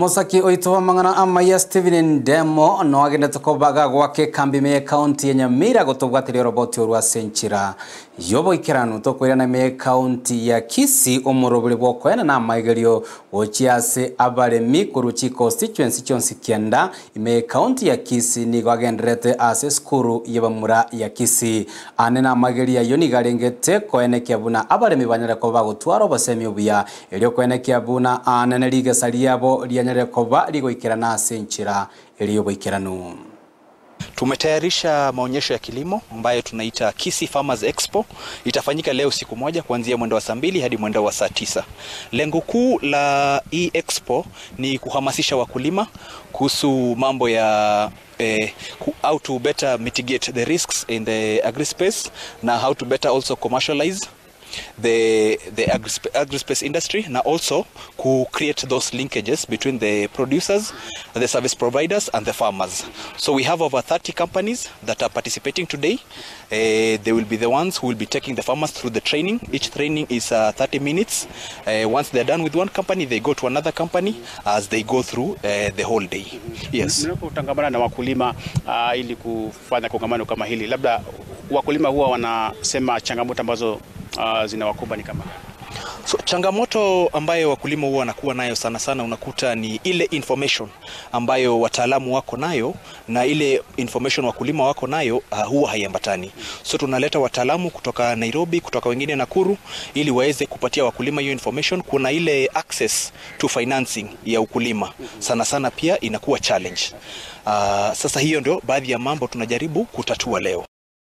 Mosaki oitwa mangana amaya Steven Ndemo no agenda tukobaga gwake kambi me county ya Nyamira gutubwatiria roboti orwa senchira yobo ikeranu tokwirana me county ya Kisii omurobuli bwokoena na maigerio gochiase abaremi kuruchi constituency chonsi kienda ime county ya Kisii nigo agenderete ase skuru yebamura ya Kisii anena mageria yo nigarengete koenekia buna abaremi banyare ko bagotwara obosemi obuya erio koenekia buna anene rigesariabo rianyare koba rigoikerana senchira eriyo boikeranu. Tumetayarisha maonyesho ya kilimo ambayo tunaita Kisii Farmers Expo. Itafanyika leo siku moja kuanzia mwendo wa saa 2 hadi mwendo wa saa 9. Lengo kuu la hii expo ni kuhamasisha wakulima kuhusu mambo ya how to better mitigate the risks in the agri-space na how to better also commercialize the agri-space industry, na also to create those linkages between the producers, the service providers and the farmers. So we have over 30 companies that are participating today. They will be the ones who will be taking the farmers through the training. Each training is 30 minutes. Once they're done with one company, they go to another company as they go through the whole day. Yes. Mnapotangamana na wakulima ili kufanya kongamano kama hili, labda wakulima huwa wanasema changamoto ambazo zinawakumba ni kama? So, changamoto ambayo wakulima huwa wanakuwa nayo sana sana unakuta ni ile information ambayo wataalamu wako nayo na ile information wakulima wako nayo huwa haiambatani. So tunaleta wataalamu kutoka Nairobi, kutoka wengine Nakuru ili waweze kupatia wakulima hiyo information. Kuna ile access to financing ya ukulima sana sana pia inakuwa challenge. Sasa hiyo ndio baadhi ya mambo tunajaribu kutatua leo.